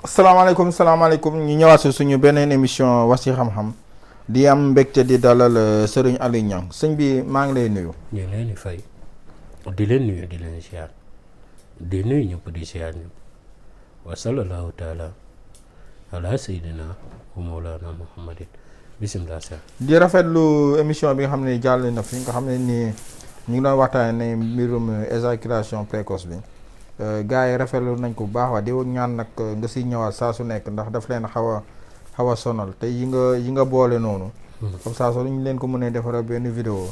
salaamaaleykum ñu ñëwaat si suñu beneen émission wax ci xam-xam di am mbégte di dalal Serigne Aliou Niang sëñ bi maa ngi lay nuyu. ñu ngi leen di fay di leen nuyu di leen siyaar di nuyu ñëpp di siyaar ñëpp wa sallallahu taala ala sayyidina wa mawlana muhammadin bisimilah. di rafetlu émission bi nga xam ne jàll na fi nga xam ne nii ñu ngi doon waxtaanee mbirum éjaculation précoce bi. gars yi rafetlu nañ ko bu baax waa di ñaan nag nga siy ñëwaat saa su nekk ndax daf leen xaw a sonal te yi nga boole noonu. comme ça soo ñu leen ko mënee defaral benn vidéo.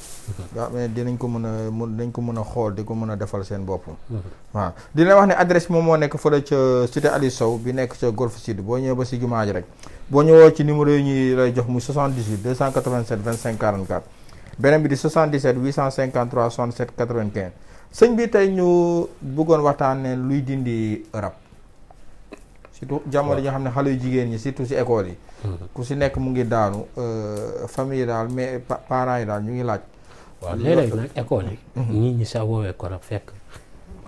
nga xam ne dinañ ko mën a xool di ko mën a defal seen bopp. waaw di leen wax ne adresse bi moom moo nekk fële ca cité Aliou Sow bi nekk ca Golf Sud boo ñëwee ba si jumaa ji rek boo ñëwoo ci numéro yi ñuy lay jox muy 78 287 25 44 beneen bi di 77 853 67 95. sëñ bi tey ñu bëggoon waxtaanee luy dindi rab surtout jamono yi nga xam ne xale yu jigéen ñi surtout si école yi. ku si nekk mu ngi daanu famille yi daal mais parents yi daal ñu ngi laaj. waaw léeg-léeg nag école yi. ñii ñi sax woowee ko rab fekk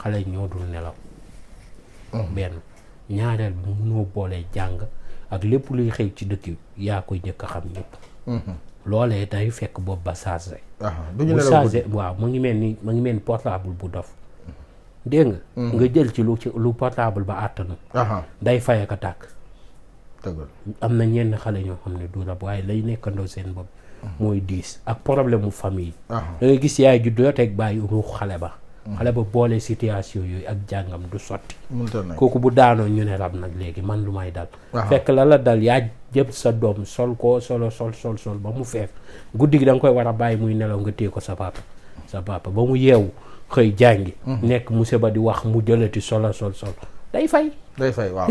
xale yi ñoo dul nelaw. benn ñaareel bi mënoo boolee jàng ak lépp luy xew ci dëkk yaa koy njëkk a xam ñëpp. loolee day fekk boobu ba chargé. bu chargé waaw mu ngi mel ni portable bu dof dégg nga jël ci lu portable ba àttanu day fay ak a tàkk. am na ñenn xale ñoo xam ne du rab waaye lay nekkandoo seen bopp mooy diis ak problème mu famille. da ngay gis yaay ju dooteeg bàyyi ruux xale ba boole situation yooyu ak jàngam du sotti. kooku bu daanoo ñu ne rab nag léegi man lu may dal. fekk la dal yaa jëpp sa doom sol ba mu feef guddi gi da nga koy war a bàyyi muy nelaw nga téye ko sa papa ba mu yeewu xëy jàngi. nekk monsieur ba di wax mu jëlati sol day fay waaw.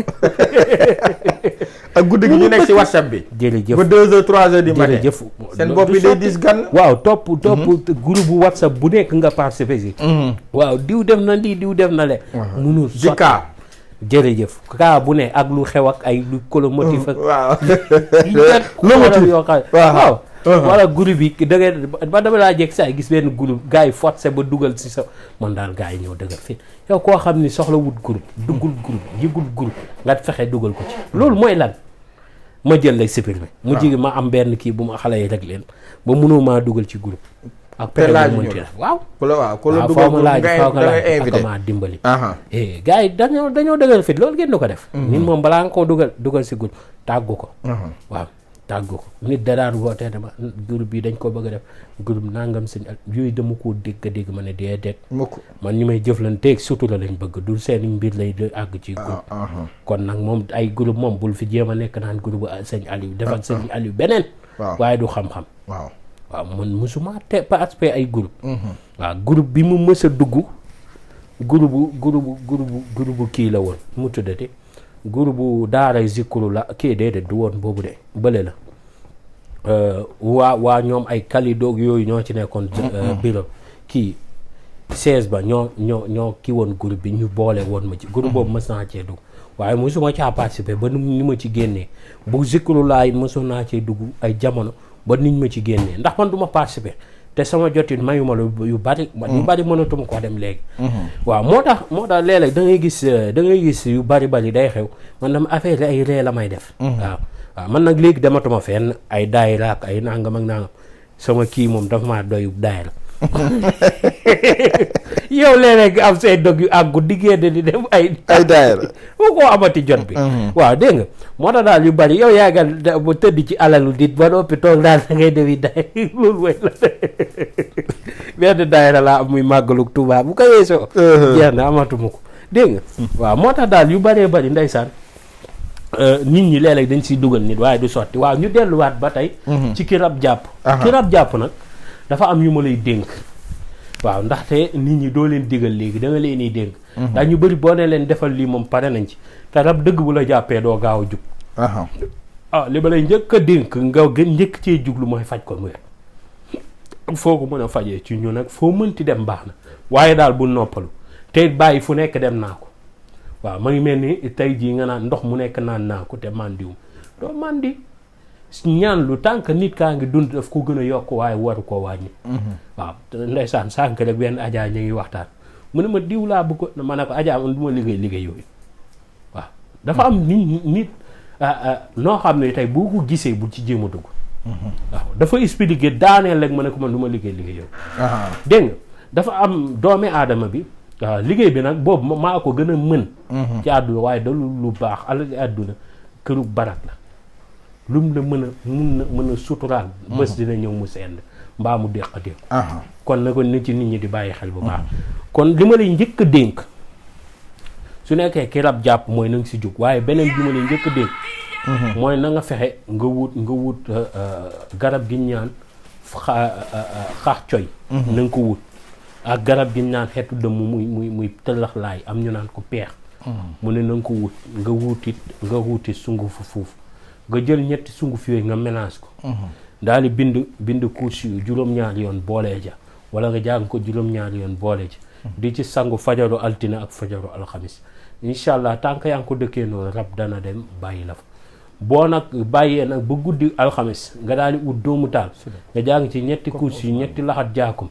ak guddi gi ñu nekk ci WhatsApp bi. jërëjëf ba 2h 3h du matin. jërëjëf seen bopp bi day dis gan. waaw topp groupe WhatsApp bu nekk nga participer si. waaw diw def na lii diw def na le. munul sotti jërëjëf kaa bu ne ak lu xew ak ay lu colomotif ak. waaw lomotif yoo xam waaw. wala groupe yi da ngeen ba dama laa jekk saa gis benn groupe gars yi forcé ba dugal si sa man daal gars yi ñëw dëgër fii yow koo xam ni soxla wut groupe duggul groupe yëgul groupe nga fexe dugal ko ci loolu mooy lan ma jël lay supprimer mu jigi ma am benn kii bu ma xale yi rek leen ba mënoo maa dugal ci groupe ak pexe bu mënti def waaw foo ma laaj foo ko laaj ak ma dimbali gars yi dañoo dëgër fit loolu ngeen du ko def nit moom balaa nga koo dugal si groupe tàggu ko waaw tàggu ko nit da daan wootee dama groupe bi dañ ko bëgg a def groupe nangam sëñ yooyu dama koo dégg ma ne déedéet man ñi may jëflanteeg surtout la lañ bëgg du seen mbir lay àgg ci groupe kon nag moom ay groupe moom bul fi jéem a nekk naan groupe sëñ Aliou defal sëñ Aliou beneen waaye du xam-xam waaw man mosuma participer ay groupe waaw groupe bi mu mës a dugg groupe kii la woon mu tuddati groupe daara zikru la kii déedéet du woon boobu de bële la waa ñoom ay kalidoog yooyu ñoo ci nekkoon bureau kii 16 ba ñoo kii woon groupe bi ñu boole woon ma ci groupe boobu mës naa cee dugg waaye mosuma caa participer ba ni ma ci génnee bu zikru laa it mësoon naa cee dugg ay jamono ba niñ ma ci génnee ndax man du ma participer te sama jotit mayuma la yu bari mënatuma ko dem léegi waaw moo tax léeg-léeg da ngay gis yu bari day xew man dama affaire ay ree la may def waaw man nag léegi dematuma fenn ay daayira ak ay nangam ak nangam sama kii moom dafa maa doyu daayira yow léeg-léeg am say dog yu àggu diggéen di dem ay daayira moo koo amati jot bi waaw dégg nga moo tax daal yu bari yow yaagal ba tëdd ci alalu dit ba noppi toog daal da ngay defi daayira loolu mooy la benn daayira laa am muy màggalug Tuubaa bu ko yeesoo jeex na amatuma ko dégg nga waaw moo tax daal yu bëree bëri ndeysaan nit ñi léeg-léeg dañ siy dugal nit waaye du sotti waaw ñu delluwaat ba tey ci ki rab jàpp ki rab jàpp nag dafa am yu ma lay dénk waaw ndaxte nit ñi doo leen digal léegi da nga leen di dénk ndax ñu bëri boo ne leen defal lii moom pare nañ ci te rab dëgg bu la jàppee doo gaaw a jug li ba lay njëkk a dénk nga gën njëkk cee juglu mooy faj ko mu foo ko mën a fajee ci ñu nag foo mënti dem baax na waaye daal bu noppalu te bàyyi fu nekk dem naa ko waaw ma ngi mel ni tey jii nga naan ndox mu nekk naan naa ko te mandiwum doo mandi ñaan lu tànk nit kaa ngi dund daf ko gën a yokk waaye waru koo wàññi waaw ndeysaan sànk rek benn Adja ñu ngi waxtaan mu ne ma diw laa bu ko ma ne ko Adja man du ma liggéey yooyu waaw dafa am nit noo xam ne tey boo ko gisee bu ci jéem a dugg waaw dafa expliqué daaneel rek ma ne ko man du ma liggéey yooyu dégg nga dafa am doomi aadama bi waaw liggéey bi nag boobu maa ko gën a mën ci àdduna waaye da lu baax alal àdduna këru barak la lum la mën a suturaal bés dina ñëw mu send mbaa mu déqatee ko kon na ko nit ci nit ñi di bàyyi xel bu baax kon li ma lay njëkk a dénk su nekkee ki rab jàpp mooy na nga si jóg waaye beneen bi ma lay njëkk a dénk mooy na nga fexe nga wut garab gi ñaan xaax coy na nga ko wut ak garab gi naan xeetu dëmm muy tëllax laay am ñu naan ko peex mu ne na nga ko wut nga wuti sungufu fuuf nga jël ñetti sunguf yooyu nga mélange ko daal di bind course yu juróom-ñaari yoon boolee ja wala nga jàng ko juróom-ñaari yoon boole ja di ci sangu fajaru altine ak fajaru alxamis incha allah tant que yaa ngi ko dëkkee noonu rab dana dem bàyyi la fa boo nag bàyyee nag ba guddi alxamis nga daal di ut doomu taal nga jàng ci ñetti course yu ñetti laxat jaakum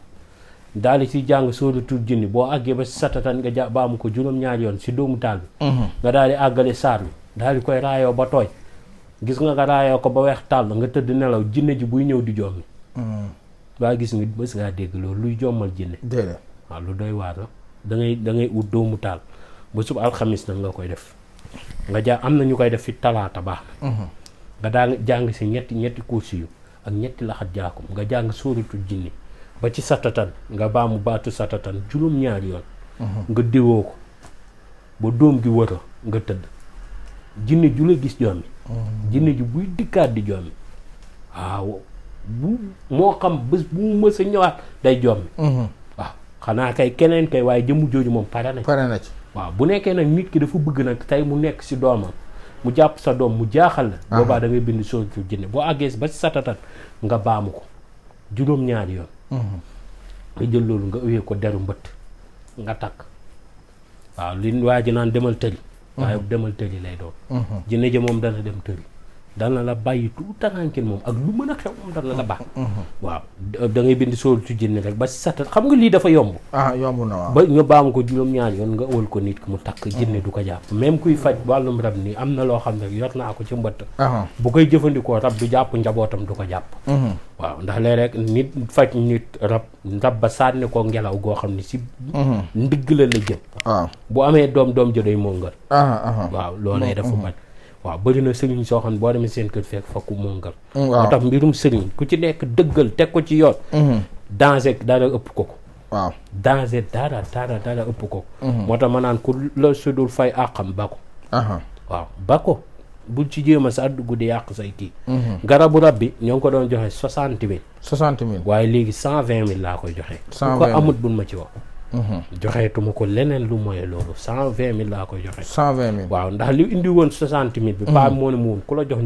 daal di si jàng sóoratul jinni boo àggee ba si satatan nga baamu ko juróom-ñaari yoon si doomu taal bi nga daal di àggale saar bi daal di koy raayoo ba tooy gis nga raayoo ko ba weex tàll nga tëdd nelaw jinne ji buy ñëw di jommi waa gis nga bés ngaa dégg loolu luy jommal jinne waaw lu doy waar la da ngay ut doomu taal ba sub alxamis nag nga koy def nga am na ñu koy def fi talaata baax na nga daa jàng si ñetti kursi yu ak ñetti laxat jaakum nga jàng sóoratul jinni ba ci satatan nga baamu baatu satatan juróom-ñaari yoon nga diwoo ko ba doom gi wër nga tëdd jinne ju la gis jommi jinne ji buy dikkaat di jommi waaw bu moo xam bés bu mu mës a ñëwaat day jommi waaw xanaa kay keneen kay waaye jëmu jooju moom pare na ci waaw bu nekkee nag nit ki dafa bëgg nag tey mu nekk si doomam mu jàpp sa doom mu jaaxal la boobaa da ngay bind sóoratul jinne boo àggee ba si satatan nga baamu ko juróom-ñaari yoon nga jël loolu nga ëwee ko deru mbëtt nga takk waaw li waa ji naan demal tëri waaye demal tëri lay doon jinne ja moom dana dem tëri dana la bàyyi tout tranquille moom ak lu mën a xew moom dana la baax waaw da ngay bind sóoratul jinne rek ba si satatan xam nga lii dafa yomb yomb na waaw ba nga baamu ko juróom-ñaari yoon nga ëwal ko nit ki mu takk jinne du ko jàpp même kuy faj wàllum rab nii am na loo xam ne yor naa ko ci mbëtt bu koy jëfandikoo rab du jàpp njabootam du ko jàpp waaw ndax léeg-léeg nit faj nit rab ba sànni ko ngelaw goo xam ne si ndigg la jëm bu amee doom ja day mongal waaw loolee dafa bañ waaw bëri na sëriñ soo xam ne boo demee seen kër fekk fa ku mongal moo tax mbirum sëriñ ku ci nekk dëggal teg ko ci yoon danger dara ëpp ko waaw danger dara ëpp ko moo tax ma naan ku la sudul fay àqam ba ko waaw ba ko bul ci jéem a sa dugg di yàq say kii garabu rab bi ñoo ngi ko doon joxe 60 000 waaye léegi 120 000 laa koy joxe ku ko amut bul ma ci wax joxeetuma ko leneen lu mooy loolu 120 000 laa koy joxe 120 000 waaw ndax li indi woon 60 000 bi paa moo ne mu woon ku la jox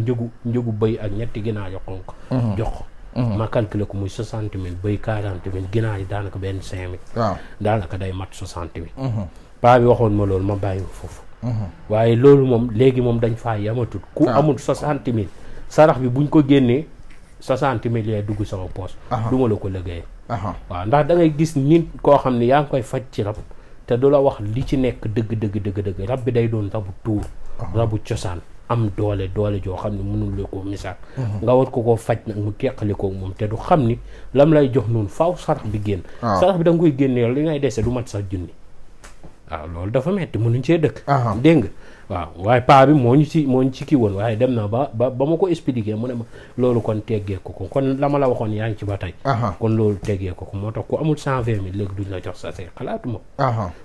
njëgu bëy ak ñetti ginaar yu xonq jox ko ma calculer ko muy 60 000 bëy 40 000 ginaar yi daanaka benn 5 000 waaw daanaka day mat 60 000 paa bi waxoon ma loolu ma bàyyi ko foofu waaye loolu moom léegi moom dañ faa yamatut ku amul 60 000 sarax bi buñ ko génnee 60 000 yee dugg sama poos du ma la ko liggéeyee waaw ndax da ngay gis nit koo xam ne yaa ngi koy faj ci rab te du la wax li ci nekk dëgg rab bi day doon rabu tuur rabu cosaan am doole joo xam ne mënul la koo misaal nga war ko koo faj nag mu teqali ko moom te du xam ni lam lay jox noonu faaw sarax bi génn sarax bi da nga koy génnee li ngay dese du mat sax junni waaw loolu dafa metti mënuñ cee dëkk dégg nga waaw waaye paa bi moo ñu ci kii woon waaye dem na ba ma ko expliqué mu ne ma loolu kon teggee ko kon la ma la waxoon yaa ngi ci ba tey kon loolu teggee ko moo tax ku amul 120 000 léegi duñ la jox sa see xalaatuma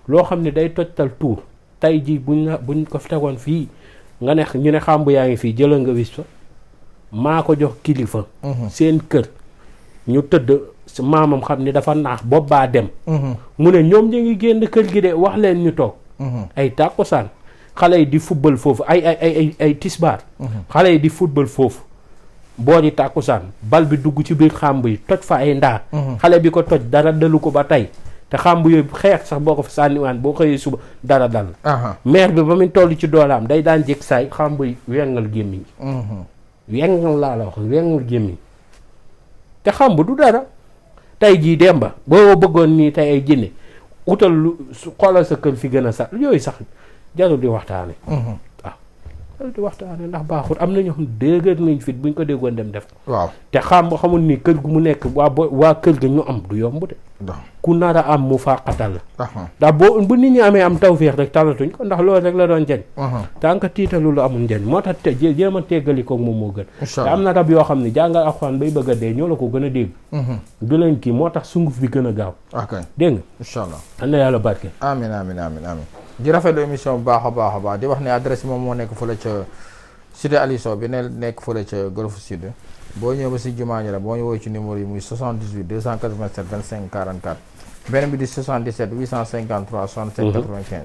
loo xam ne day tojtal tuur tey ji buñ ko tegoon fii nga ne ñu ne xàmbu yaa ngi fii jëlal nga wis fa maa ko jox kilifa seen kër ñu tëdd maamam xam ni dafa naax bopp baa dem. mu ne ñoom ñu ngi génn kër gi de wax leen ñu toog. ay tàkkusaan xale yi di football foofu ay tisbaar. xale yi di football foofu. boo di tàkkusaan bal bi dugg ci biir xàmb yi toj fa ay ndaa. xale bi ko toj dara dalu ko ba tey. te xàmb yooyu xeex sax boo ko fa sànniwaan boo xëyee suba dara dal. maire bi ba mu toll ci doolaam day daan jékki saay xàmb yi wengal gémmiñ. wengal laa la wax wengal gémmiñ. te xàmb du dara. tey jii demba boo bëggoon nii tey ay jinne utal lu xoolal sa kër fi gën a sax yooyu sax jarul di waxtaane. waaw di waxtaane ndax baaxul am na ñoo xam dëgër nañ fit buñ ko déggoon dem def. waaw te xàmb xamul ni kër gu mu nekk waa kër ga ñu am du yomb de. ku nar a am mu fàqatal la. ndax bu nit ñi amee am tawféex rek talatuñ ko ndax loolu rek la doon njëriñ. tant que tiitalu lu amul njëriñ moo tax jéem a teggali ko moom moo gën. te am na rab yoo xam ne jàngal alxuraan bay bëgg a dee ñoo la ko gën a dégg. du leen kii moo tax sunguf bi gën a gaaw. dégg nga. incha allah am na yàlla barke. amiin di rafetlu émission bu baax a baax di wax ne adresse moom moo nekk fële ca cité Aliou Sow bi nekk fële ca Golf Sud boo ñëwee ba si jumaa ji la boo ñu woowee ci numéro yi muy 78 287 25 44 beneen bi di 77 853 67 95.